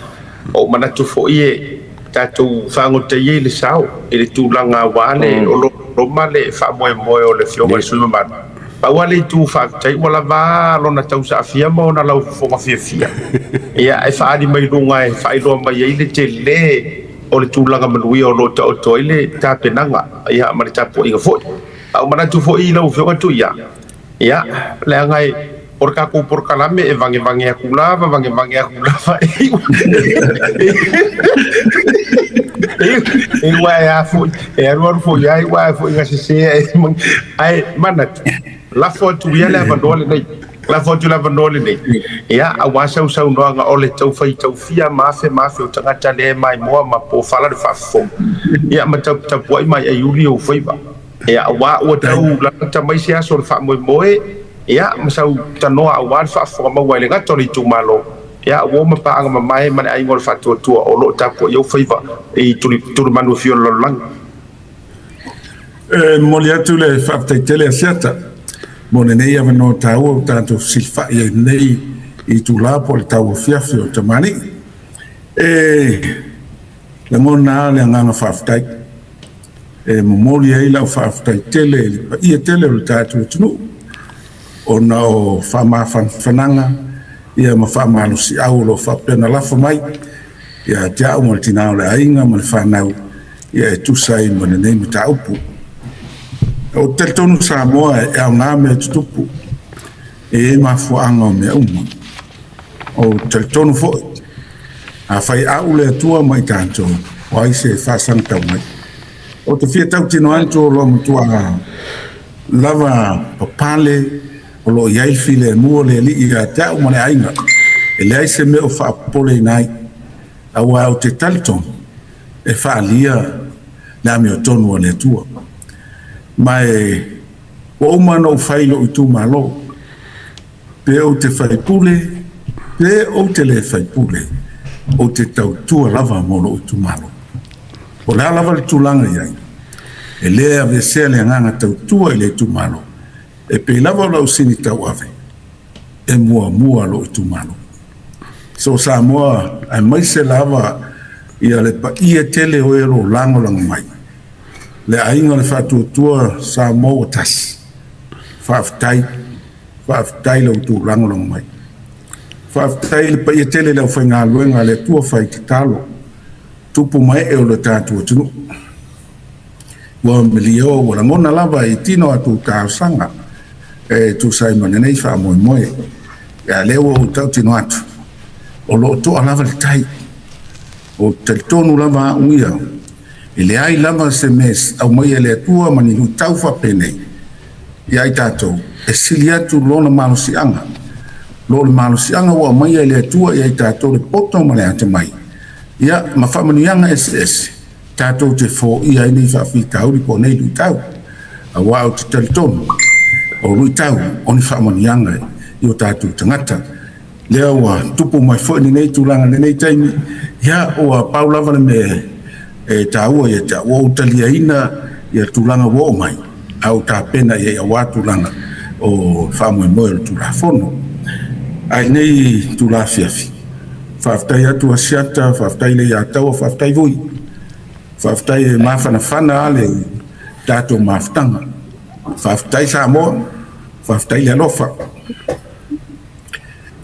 Ua ou manatu foi e tatou fagota ia i le sao i le tulaga aua le o lo o loma le faamoemoe o le Afioga i le sui usufono mamalu. Pau lava le itu faafetai ua lava lona tausaafia ma ona laufofoga fiafia e faaali mai luga e faailoa mai ai le tele o le tulaga manuia o lo o taoto ai le tapenaga ma le tapuaiga foi. A ua manatu foi lau Afioga Tuia, ia, leaga o le tatou polokalame e vagevage atu lava, vagevage atu lava, e iu ae a foi, e alualu foi lava, iu ae foi ina sese ae manatu, lafo atu ia le avanoa lenei, lafo atu le avanoa lenei, ia, aua sau saunoaga o le tau faitaufia ma afe ma afe o tagata lea e maimoa ma pofala le faafofoga, ia, ma tapuai mai aiuli ou faiva. Ia, aua ua tau lalata mai se aso o le faamoemoe, ia, ma sau tanoa aua le faafofoga maua e le gata o le itumalo, ia, ua ma paaga mamae ma le aiga o le Faatuatua o lo o tapuai ou faiva i Tulimanu e fia o le lalolagi. E momoli atu le faafetai tele a Siata mo lenei avanoa taua ua tatou fesilafai ai nei i itula po o le tauafiafi o tamalii. E lagona lava le agaga faafetai e momoli ai lau faafetai tele i le paia tele o le tatou atunuu ona o faamafanafanaga ia ma faamalosiau o lo o faapea ona lafo mai ia te au ma le tina o le aiga ma le fanau ia e tusa ai ma lenei mataupu. Ou te talitonu Samoa e aoga mea tutupu, e i ai mafuaaga o mea uma. Ou te talitonu foi, afai au le Atua ma i tatou, o ai se faasagatau mai? Ou te fia tautino atu o lo o matua lava papale o lo o i ai le filemu o le Alii ia te au ma le aiga, e leai se mea o faapopoleina ai, aua ou te talitonu e faaalia le amiotonu a le Atua. Ma e ua uma ona ou fai i lou itumalo, Pe ou te faipule, pe ou te le faipule, ou te tautua lava mo lou itumalo. Po o le a lava le tulaga i ai, e le aveesea le agaga tautua i le itumalo, e pei lava o lau sini tauave, e muamua lou itumalo. So Samoa aemaise lava ia le paia tele o e o lo o lagolago mai, le aiga o le Faatuatua Samoa ua tasi, faafetai. Faafetai i lo outou lagolago mai. Faafetai i le paia tele i le aufaigaluega a le Atua fai tatalo, tupu ma ee o le tatou atunuu. Ua milio ua lagona lava i tino a outou talosaga e tusa ai ma lenei faamoemoe. A lea ua ou tautino atu, o lo o toa lava le tai. Ou te talitonu lava au ia, e leai lava se mea e aumaia e le Atua ma ni luitau faapenei ia i tatou, e sili atu lona malosiaga, lo le malosiaga ua aumaia e le Atua ia i tatou le poto ma le atamai, ia ma faamanuiaga eseese tatou te foia ai nei faafitauli po o nei luitau. Aua ou te talitonu, o luitau o ni faamanuiaga i o tatou tagata. Lea ua tupu mai foi lenei tulaga i lenei taimi, ia ua pau lava le mea e taua ia te au, ua ou taliaina ia tulaga ua oo mai, a ua tapena i ai aua tulaga o faamoemoe o le Tulafono. Ae i lenei itula afiafi, faafetai atu Asiata, faafetai Leiataua, faafetai Vui, faafetai e mafanafana lava le tatou mafutaga. Faafetai Samoa, faafetai le alofa.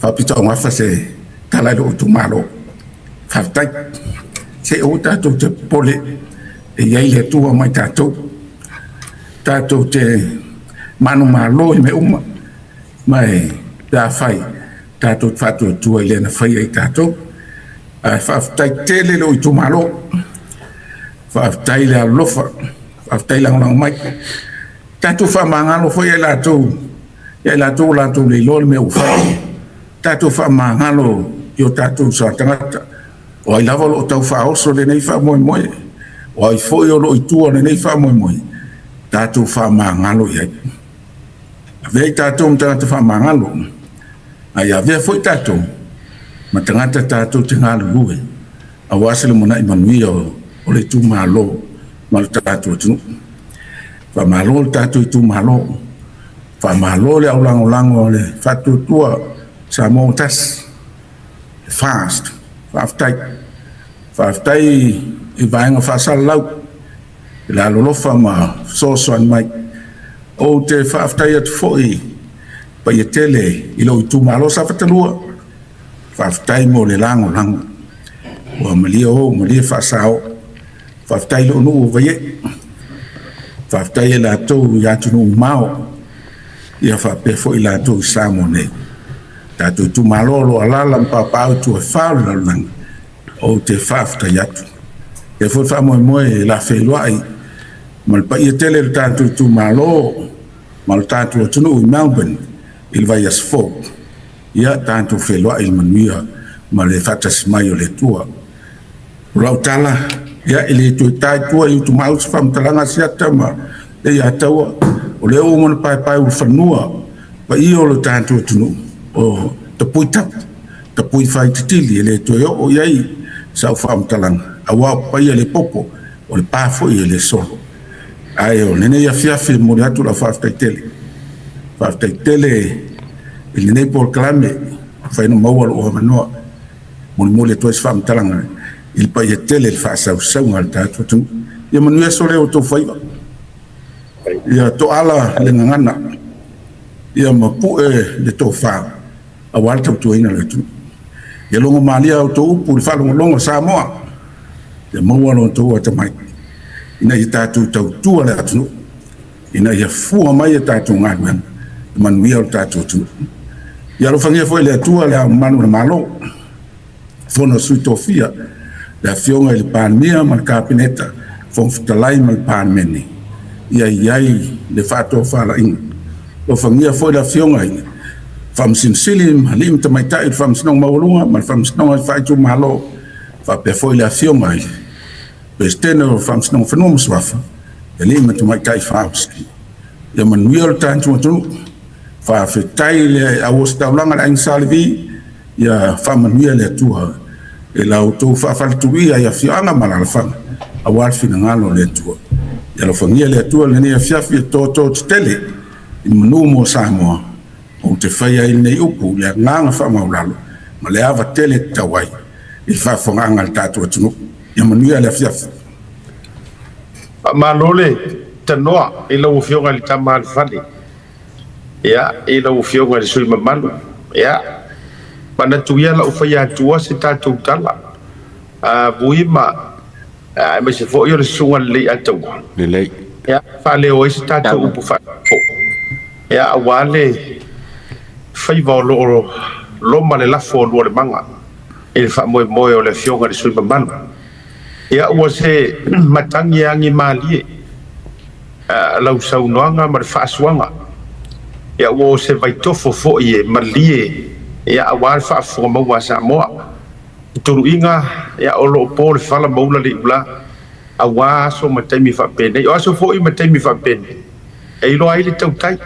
Faapitoaugafa se tala i lou itumalo. Faafetai. Se aua tatou te popole, e i ai le Atua ma i tatou. Tatou te manumalo i mea uma, ma e pe afai tatou te faatuatua i le na faia i tatou. Ae faafetai tele i lou itumalo, faafetai le alolofa, faafetai lagolago mai. Tatou faamagalo foi ia i latou, ia i latou ua latou le iloa le mea ua fai. Tatou faamagalo i o tatou uso a tagata. O ai lava o lo o tau faaoso lenei faamoemoe, o ai foi o lo o i tua o lenei faamoemoe, tatou faamagalo i ai. Avea i tatou ma tagata faamagalo, a ia avea foi tatou ma tagata tatou te galulue aua se lumanai manuia o le itumalo ma le tatou atunuu. Faamalo le tatou itumalo, faamalo le aulagolago a le Faatuatua Samoa ua Tasi, le FAST. Faafetai. Faafetai i vaega faasalalau i le alolofa ma fesoasoani mai. Ou te faafetai atu foi paia tele i lou itumalo Safata 2, faafetai mo le lagolago. Ua malie ou, malie faasao. Faafetai i lou nuu o Vaiee, faafetai i latou i atunuu mamao, ia faapea foi i latou i Samoa nei. Tatou itumalo o lo o alaala ma papaaao i tua e fa o le lalolagi, ou te faafetai atu. E foi faamoemoe e la feiloai ma le paia tele o le tatou itumalo ma le tatou atunuu i Melbourne i le vaiaso fou. Ia tatou feiloai i le manuia ma le faatasi mai o le Atua. O lau tala, ia e le toe ta i tua i Utumaau se faamatalaga a Asiata ma Leiataua, o lea ua uma ona paepae ulufanua paia o le tatou atunuu, o tapui tapu, tapui faititili, e le toe oo i ai sau faamatalaga, aua o paia le popo, o le pa foi e le solo. Ae o lenei afiafi e momoli atu lau faafetai tele. Faafetai tele i lenei polokalame, ua mafai ona maua lou avanoa. Molimoli atu ai se faamatalaga i le paia tele i le faasausauga a le tatou atunuu. Ia manuia sole o outou faiva. Ia toala le gagana, ia mapue le tofa aua le tautuaina o le atunuu. Ia logomalie a outou upu i le faalogologo a Samoa, ia maua lo outou atamai ina ia tatou tautua le atunuu, ina ia fua mai a tatou galuega i manuia o le tatou atunuu. Ia alofagia foi e le Atua le Ao Mamalu o le Malo, Fono a Sui Tofia, le Afioga i le Palemia ma le Kapeneta, Fofoga Fetalai ma le Palemene, ia i ai le faatofalaiga. Alofagia foi le Afioga i le Faamasino Sili ma alii ma tamaitai o le Faamasinoga Maualuga ma le Faamasinoga Faaitumalo, faapea foi le Afioga i le Peresetene o le Faamasinoga o Fanua ma Suafa, alii ma tamaitai Faamasino. Ia manuia lo tatou atunuu. Faafetai i le au ositaulaga a le Aiga Sa Levi, ia faamanuia le Atua i la outou faafaletuluia i afioaga ma alaalafaga aua le finagalo o le Atua. Ia alofagia le Atua i lenei afiafi e toto tetele i manu mo Samoa, ou te faia ai lenei upu i le agaga faamaualalo ma le ava tele e tatau ai i le faafofogaaga a le tatou atunuu. Ia manuia le afiafi. Faamalo le tanoa i lau Afioga i le Tama a le Fale. Ia, i lau Afioga i le sui usufono mamalu, ia, manatu ia lau fai atua se tatou tala, a Vui ma aemaise foi o le Susuga Lelei Ataua. Lelei. Ia, faaleo ai se tatou upu faataupou, ia, aua le faiva o lo o loma le lafo o Lualemaga i le faamoemoe o le Afioga i le sui usufono mamalu. Ia, ua se matagi e agi malie lau saunoaga ma le faasuaga. Ia, ua o se vaitofo foi e malie, ia, aua le faafofoga maua a Samoa. I tuluiga, ia, o lo o po le fala ma ula le iula, aua aso ma taimi faapenei. O aso foi ma taimi faapenei, e iloa ai le tautai.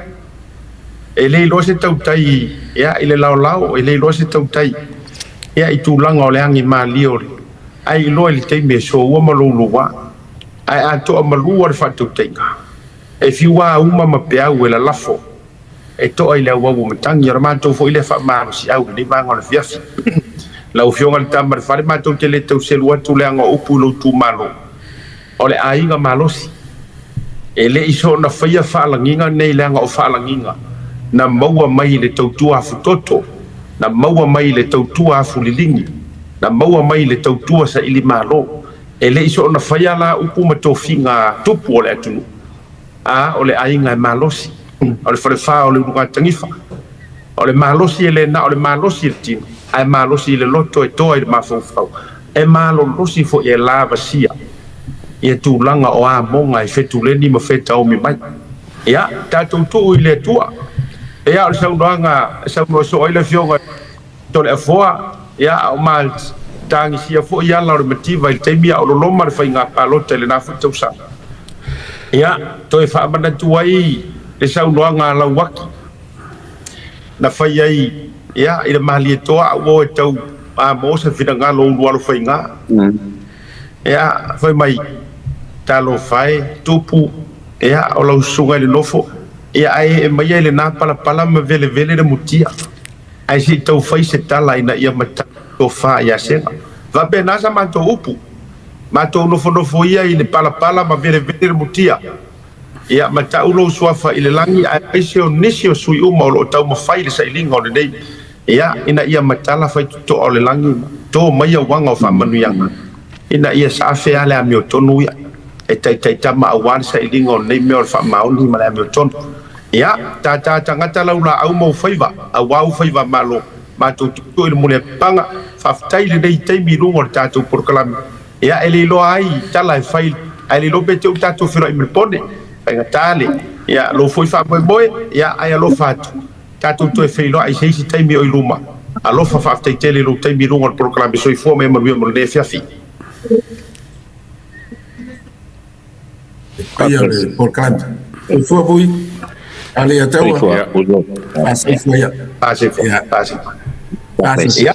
E le iloa se tautai, ia, i le laolao, e le iloa se tautai, ia, i tulaga o le agimalie o le, ae iloa i le taimi e soua ma loulou. Ae a toamalu le faatautaiga, e fiuā uma ma peau e lalafo e toa i le auau o matagi. O le matou foi lea faamalosiau i lenei vaega o le afiafi. Lau Afioga i le Tama a le Fale, matou te le tau selu atu leaga o upu i lou itumalo, o le aiga malosi. E le i soona faia faalagiga nei leaga o faalagiga na maua mai i le tautua afutoto, na maua mai i le tautua afuliligi, na maua mai i le tautua saili malo. E le i soona faia la upu ma tofiga tupu o le atunuu, a o le aiga e malosi, o le falefa o le ulugatanifa. O le malosi e le na o le malosi i le tino, ae malosi i le loto e toa i le mafaufau, e malolosi foi e lavasia ia tulaga o amoga e fetuleni ma fetaomi mai. Ia, tatou tuu i le Atua. Ia, o le saunoaga e saunoa soo ai le Afioga Toleafoa, ia, a o matagisia foi ala o le mativa i le taimi a o loloma le faiga palota i lena foi tausaga. Ia, toe faamanatu ai le saunoaga a Lauaki na fai ai, ia, i le Malietoa a ua o e tau amo se finagalo o Ulualofaiga. Ia, fai mai, talofa e, tupu, ia, o lau susuga i le nofo, ia, ae ee mai ai lena palapala ma velevele le mutia. Ae se i tau fai se tala ina ia matau tofa ia Sega. Faapena sa matou upu. Matou nofonofo ia i le palapala ma velevele le mutia. Ia matau lou suafa i le lagi aemaise o nisi o sui uma o lo o taumafai le sailiga o lenei, ia, ina ia matala faitotoa o le lagi ma to mai auaga o faamanuiaga, ina ia saafe lava le amiotonu ia e taitaitama aua le sailiga o lenei mea o le faamaoni ma le amiotonu. Ia, tātā tagata lau laau ma ou faiva, aua ou faiva malo, matou tuutuu i le muliapaga, faafetai i lenei taimi i luga o le tatou polokalame. Ia, e le iloa ai tala e fai, ae le iloa pe te i ua tatou feiloai ma le pone, faigata le, ia, lou foi faamoemoe, ia, ae alofa atu, tatou toe feiloai i se isi taimi o i luma. Alofa, faafetai tele i lou taimi i luga o le polokalame. Soifua ma ia manuia mo lenei afiafi. Paia o le polokalame. Soifua Vui. Ale ia taua. Soifua. Soifua ia. Soifua. Soifua. Soifua.